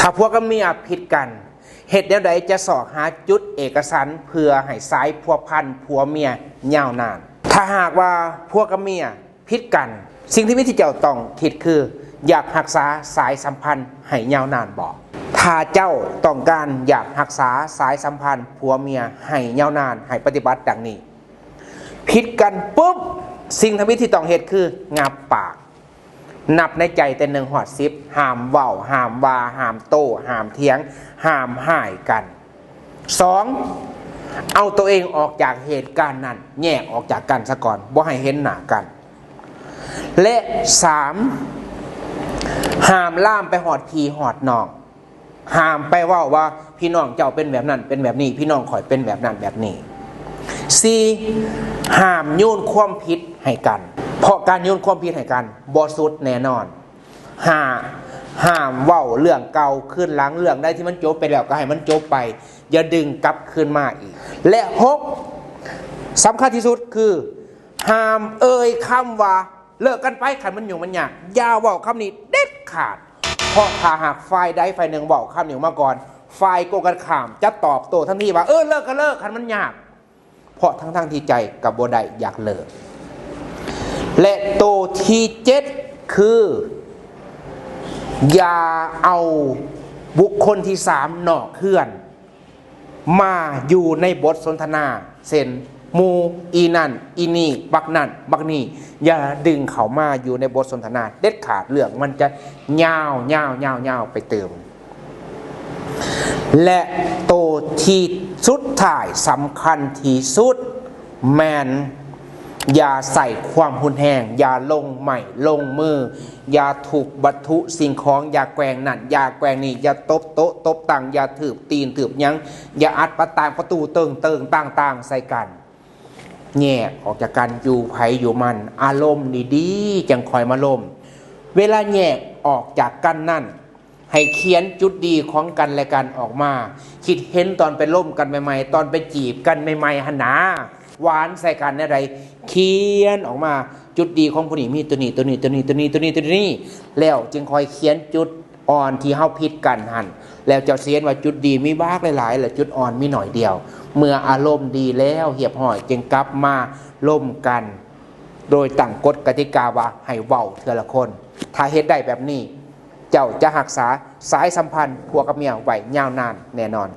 ຖ້າຜົວກັບເມຍຜິດກັນ, ເຮັດແນວໃດຈະຊອກຫາຈຸດເອກະສັນເພື່ອໃຫ້ສາຍພົວພັນຜົວເມຍຍາວນານ? ຖ້າຫາກວ່າຜົວກັບເມຍຜິດກັນ, ສິ່ງທີ່ມີທີ່ເຈົ້າຕ້ອງຄິດຄື ຢາກຮັກສາສາຍສຳພັນໃຫ້ຍາວນານບໍ່? ຖ້າເຈົ້າຕ້ອງການຢາກຮັກສາສາຍສຳພັນຜົວເມຍໃຫ້ຍາວນານ, ໃຫ້ປະຕິບັດດັ່ງນີ້. ຜິດກັນປຸບ, ສິ່ງທຳອິດທີ່ຕ້ອງເຮັດຄືງັບປາກ. ນັບໃນໃຈແຕ່ໜຶ່ງຮອດສິບ, ຫ້າມເວົ້າ, ຫ້າມວ່າ, ຫ້າມໂຕ້, ຫ້າມຖຽງ, ຫ້າມຮ້າຍກັນ. ສອງ, ເອົາໂຕເອງອອກຈາກເຫດການນັ້ນ, ແຍກອອກຈາກກັນຊະກ່ອນ, ບໍ່ໃຫ້ເຫັນໜ້າກັນ. ແລະ ສາມ, ຫ້າມລາມໄປຮອດພີ່ຮອດນ້ອງ. ຫ້າມໄປເວົ້າວ່າ ພີ່ນ້ອງເຈົ້າເປັນແບບນັ້ນເປັນແບບນີ້, ພີ່ນ້ອງຂ້ອຍເປັນແບບນັ້ນແບບນີ້. ສີ່, ຫ້າມໂຍນຄວາມຜິດໃຫ້ກັນ, ເພາະການໂຍນຄວາມຜິດໃຫ້ກັນບໍ່ສຸດແນ່ນອນ. ຫ້າ, ຫ້າມເວົ້າເລື່ອງເກົ່າຄືນຫຼັງ, ເລື່ອງໃດທີ່ມັນຈົບໄປແລ້ວກໍໃຫ້ມັນຈົບໄປ, ຢ່າດຶງກັບຄືນມາອີກ. ແລະ ຫົກ, ສຳຄັນທີ່ສຸດຄື ຫ້າມເອີ່ຍຄຳວ່າ ເລີກກັນໄປ ຄັນມັນຫຍຸ້ງມັນຍາກ. ຢ່າເວົ້າຄຳນີ້ເດັດຂາດ, ເພາະຖ້າຫາກຝ່າຍໃດຝ່າຍໜຶ່ງເວົ້າຄຳນີ້ອອກມາກ່ອນ, ຝ່າຍກົງກັນຂ້າມຈະຕອບໂຕ້ທັນທີວ່າ ເອີ ເລີກກໍເລີກ ຄັນມັນຍາກ, ເພາະທັງໆທີ່ໃຈກໍບໍ່ໄດ້ຢາກເລີກ. ແລະ ໂຕທີເຈັດ ຄື ຢ່າເອົາບຸກຄົນທີສາມນອກເຮືອນ ມາຢູ່ໃນບົດສົນທະນາ ເຊັ່ນ ໝູ່ ອີ່ນັ້ນ ອີ່ນີ້ ບັກນັ້ນ ບັກນີ້ ຢ່າດຶງເຂົ້າມາຢູ່ໃນບົດສົນທະນາເດັດຂາດ, ເລື່ອງມັນຈະຍາວ ຍາວ ຍາວ ຍາວໄປຕື່ມ. ແລະ ໂຕທີ່ສຸດທ້າຍສຳຄັນທີ່ສຸດ ແມ່ນ ຢ່າໃຊ້ຄວາມຮຸນແຮງ, ຢ່າລົງໄມ້ລົງມື, ຢ່າທຸບວັດຖຸສິ່ງຂອງ, ຢ່າແກວ່ງນັ້ນ, ຢ່າແກວ່ງນີ້, ຢ່າຕົບໂຕະຕົບຕັ່ງ, ຢ່າຖືບຕີນຖືບຫຍັງ, ຢ່າອັດປະຕາງປະຕູເຕີງໆຕ່າງໆໃສ່ກັນ. ແຍກອອກຈາກກັນ, ຢູ່ໃຜຢູ່ມັນ, ອາລົມດີໆ ຈັ່ງຄ່ອຍມາລົມ. ເວລາແຍກອອກຈາກກັນນັ້ນ, ໃຫ້ຂຽນຈຸດດີຂອງກັນແລະກັນອອກມາ. ຄິດເຫັນຕອນໄປລົມກັນໃໝ່ໆ, ຕອນໄປຈີບກັນໃໝ່ໆຫັ້ນນາ, ຫວານໃສ່ກັນແນວໃດ, ຂຽນອອກມາ. ຈຸດດີຂອງຜູ້ນີ້ມີໂຕນີ້ ໂຕນີ້ ໂຕນີ້ ໂຕນີ້ ໂຕນີ້ ໂຕນີ້ ແລ້ວຈຶ່ງຄ່ອຍຂຽນຈຸດອ່ອນທີ່ເຮົາຜິດກັນຫັ້ນ, ແລ້ວເຈົ້າຊິເຫັນວ່າຈຸດດີມີບັກຫຼາຍໆ ແລະ ຈຸດອ່ອນມີໜ້ອຍດຽວ. ເມື່ອອາລົມດີແລ້ວຮຽບຮ້ອຍ, ຈຶ່ງກັບມາລົມກັນ ໂດຍຕັ້ງກົດກະຕິກາວ່າໃຫ້ເວົ້າເທື່ອລະຄົນ. ຖ້າເຮັດໄດ້ແບບນີ້, ເຈົ້າຈະຮັກສາສາຍສຳພັນຜົວກັບເມຍໄວ້ຍາວນານແນ່ນອນ.